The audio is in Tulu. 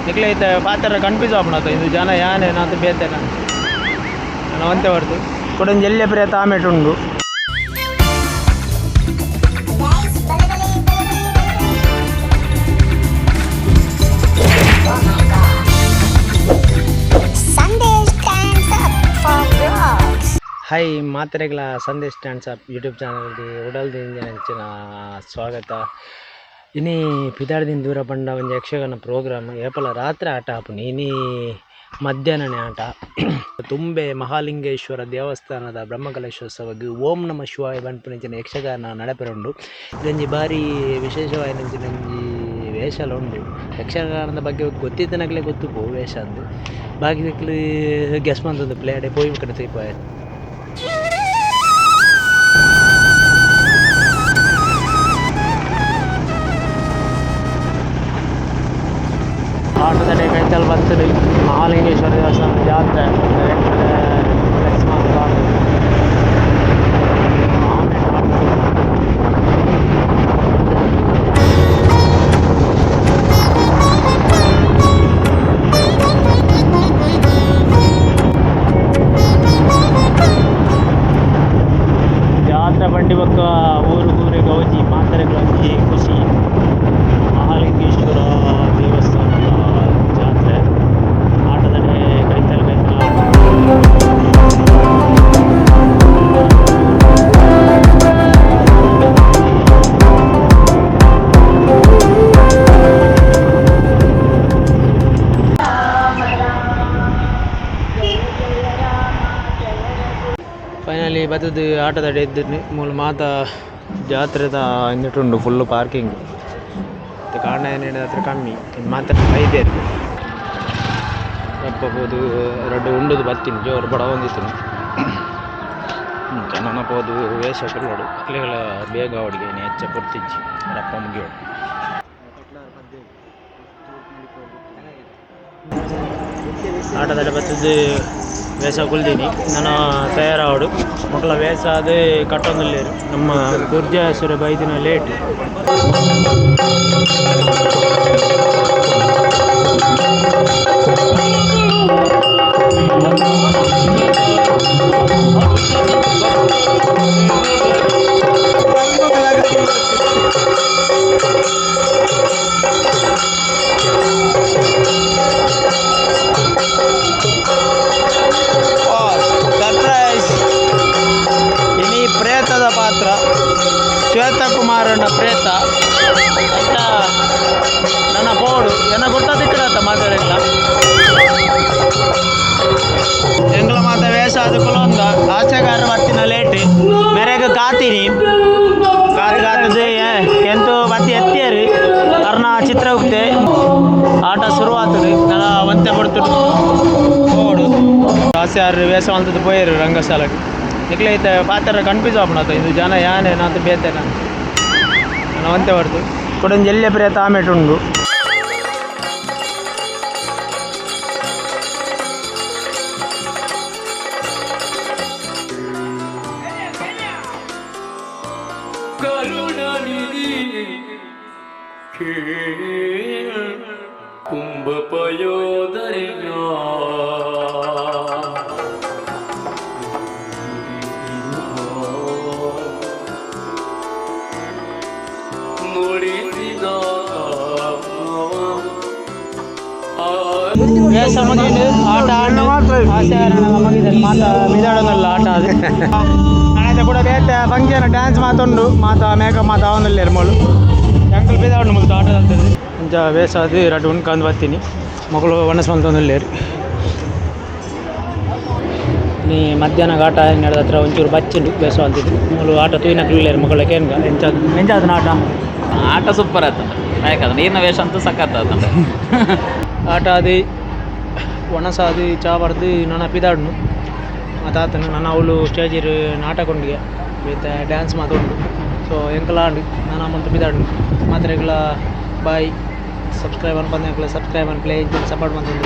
ನಿಕ್ಲೆ ಇತ್ತೆ ಪಾತೆರ ಕನ್ಫ್ಯೂಸ್ ಆಪುಂಡು ಇಂದು ಜನ ಯಾನೆ ನಾತ್ ಬೇತೆನ ನಾನು ಒಂತೆ ಹೊರ್ತು ಕುಡೊಂಜಿ ಎಲ್ಯ ಪ್ರೇತ ಆಮೇಟ್ ಉಂಡು. Sunday stands up for vlogs. Hi ಮಾತೆರೆಗ್ಲ Sandesh stands up YouTube ಚಾನಲ್ಗೆ ಉಡಲ್ದಿಂಜಿನಂಚಿನ ಸ್ವಾಗತ. ಇನಿ ಪಿದಾಡ್ದಿನ ದೂರ ಪಂಡ ಒಂಜಿ ಯಕ್ಷಗಾನ ಪ್ರೋಗ್ರಾಮ್. ಏಪಲ ರಾತ್ರೆ ಆಟ ಆಪುನಿ, ಇನಿ ಮಧ್ಯಾಹ್ನನೇ ಆಟ. ತುಂಬೆ ಮಹಾಲಿಂಗೇಶ್ವರ ದೇವಸ್ಥಾನದ ಬ್ರಹ್ಮಕಲಶೋತ್ಸವಗ್ ಓಂ ನಮ ಶಿವಾಯ ಪನ್ಪಿನಂಚಿನ ಯಕ್ಷಗಾನ ನಡಪೆರೆ ಉಂಡು. ಇದೊಂಜಿ ಬಾರಿ ವಿಶೇಷವಾಯಿನಂಚಿನ ಒಂಜಿ ವೇಷಲ ಉಂಡು. ಯಕ್ಷಗಾನದ ಬಗ್ಗೆ ಗೊತ್ತಿತ್ತಿನಕ್ಲೆ ಗೊತ್ತುಪ್ಪು ವೇಷ ಅಂದ್, ಬಾಕಿದಕ್ಲು ಗೆಸ್ ಮಂತೊಂದು ಪ್ಲೇಡೆ ಪೋಯಿ ಕಡೆ ತೂಪೆ. ಆಟೋದಡೆ ಕೈತಲ್ ಬತ್ತುದು ಮಹಾಲಿಂಗೇಶ್ವರ ದೇವಸ್ಥಾನ ಜಾತ್ರೆ. ಫ್ಲೆಕ್ಸ್ ಮಾತ ಪಾಡ್ದೆರ್. ಜಾತ್ರೆ ಬಂಡಿ ಬೊಕ್ಕ ಊರು ಊರೇ ಗೌಜಿ, ಮಾತೆರೆಗ್ಲ ಒಂಜಿ ಖುಷಿ. ಮಹಾಲಿಂಗೇಶ್ವರ ದೇವಸ್ಥಾನದ ಜಾತ್ರೆ ಆಟದಡೆ ಕೈತಲ್ ಕೈತಲ್ ಆಟ. ಫೈನಲಿ ಬತ್ತದು ಆಟದಡೆ ಇದ್ದು ಮೂಲು ಮಾತ ಜಾತ್ರೆದ ಇಂದುಟುಂಡು ಫುಲ್ಲು ಪಾರ್ಕಿಂಗ್. ಕಾಂಡ ಹತ್ರ ಕಮ್ಮಿ ಮಾತ ಬೈದೇರು ರಪ್ಪ ಪೋದು ರಡ್ಡ್ ಉಂಡುದು ಬತ್ತಿನಿ. ಜೋರು ಬಡವೊಂದಿತ್ತಿನಿ. ನನ ಪೋದು ವೇಷ ಕುಲ್ಲೊಡು. ಅಕ್ಲೆಗ್ಲ ಬೇಗ ಆವೊಡಿಗೆ, ಇನಿ ಎಚ್ಚ ಪೊರ್ತಿಜ್ಜಿ, ರಪ್ಪ ಮುಗಿಯೋಡು. ಆಟದಡೆ ಬತ್ತದು ವೇಷ ಕುಲ್ದಿನಿ, ನನ ತಯಾರಾವಡು. ಮೊಕಲ ವೇಷ ಆದ್ ಕಟ್ಟೊಂದುಲ್ಲೆರ್. ನಮ್ಮ ಗುರ್ಜಾಸುರ ಬೈದಿನ ಲೇಟ್. ಸರ್ಪ್ರೈಸ್! ಇನಿ ಪ್ರೇತದ ಪಾತ್ರ, ಶ್ವೇತಕುಮಾರನ ಪ್ರೇತ ಅಂತ ನನ್ನ ಬೋರ್ಡು ಎನ್ನ ಗುರ್ತ ತಿಕ್ಕಡತ್ತ ಮಾತಾಡಿಲ್ಲ. ಎಂಗ್ಲ ಮಾತ ವೇಷ ಅದು ಕುಲೊಂದ ಆಚೆಗಾರ ಬತ್ತಿನ ಲೇಟ್ ಮೇರೆಗ್ ಕಾತೀನಿ ಕಾತು ಕಾತದು ಎಂತು ಬತ್ತಿ ಎತ್ತಿಯರು ಅರ್ನ ಚಿತ್ರಗುಪ್ತೆ. ಆಟ ಶುರುವಾತದು, ನನ್ನ ಒಂತೆ ಪಡ್ತುಡು ಪೋಡು. ಆಸೆ ವೇಷ ಮಂತದ್ದು ಪೋಯೆರು ರಂಗಶಾಲೆಗ್. ನಿಕ್ಲೆ ಇತ್ತೆ ಪಾತೆರ ಕನ್ಫ್ಯೂಸ್ ಆಪುಂಡು ಇಂದು ಜನ ಯಾನೆ ನಾತ್ ಬೇತೆನ ನನ್ನ ಒಂತೆ ಹೊರ್ತು ಕುಡೊಂಜಿ ಎಲ್ಯ ಪ್ರೇತ ಆಮೇಟ್ ಉಂಡು. ಕರುಣಾನಿಧಿ ಕುಂಭಪಯೋದರಿಯ ನುಡಿಸಿದ. ವೇಷ ಮುಗಿದು ಆಟ ಆಟ ಆಸೆ ಮುಗಿದ ಮಾತ ಮಿದಾಡೋದಲ್ಲ ಆಟ ಅದು. ಆಯ್ತು ಕೂಡ ಬೇತೆ ಫಂಕ್ಷನ್ ಡ್ಯಾನ್ಸ್ ಮಾತುಂಡು, ಮಾತ ಮೇಕಪ್ ಮಾತ ಆವೊಂದುಲ್ಲೆರ್ ಮೂಲು. ಎಂಕುಲು ಪಿದಾಡುಂಡು ಮುಲ್ತ ಆಟ ಅಂಚ ವೇಷ ಅದು ರಡ್ಡ್ ಉಂಡ್ಕೊಂದು ಬತ್ತೀನಿ. ಮೊಕುಲು ವನಸ್ ಮಂತೊಂದುಲ್ಲೆರ್. ನೀ ಮಧ್ಯಾಹ್ನ ಆಟ ನಡೆದ ಹತ್ರ ಒಂಚೂರು ಬಚ್ಚಿಂಡು ವೇಷ ಅಂತಿದ್ದು. ಮೂಲು ಆಟ ತೂಯಿನಕ್ಲು ಮೊಕಲ ಕೇನ್ಗ ಎಂಚ ಎಂಚಾದನ ಆಟ. ಆಟ ಸೂಪರ್ ಆತಂಡ, ಯಾಕಂದ್ರೆ ನೀರಿನ ವೇಷ ಅಂತೂ ಸಖತ್ ಆತಂಡ. ಆಟ ಅದು ಒಣಸಾದು ಚಾ ಬರ್ದು ನನ್ನ ಪಿದಾಡ್ನು ತಾತನು ನನ್ನ ಅವಳು ಸ್ಟೇಜಿರು ನಾಟಕ ಉಂಡಿಗೆ ಬೇತೆ ಡ್ಯಾನ್ಸ್ ಮಾತ ಉಂಡು. ಸೊ ಎಂಕಲ ಆಂಡ್ ನಾನು ಮುಲ್ತ ಪಿದಾಡ್ನು. ಮಾತ್ರೆಗ್ಲ ಬಾಯ್. ಸಬ್ಸ್ಕ್ರೈಬ್ ಅನ್ಪಂದ ಸಬ್ಸ್ಕ್ರೈಬ್ ಅನ್ ಪ್ಲೇ ಸಪೋರ್ಟ್ ಮಂತೊಂದು.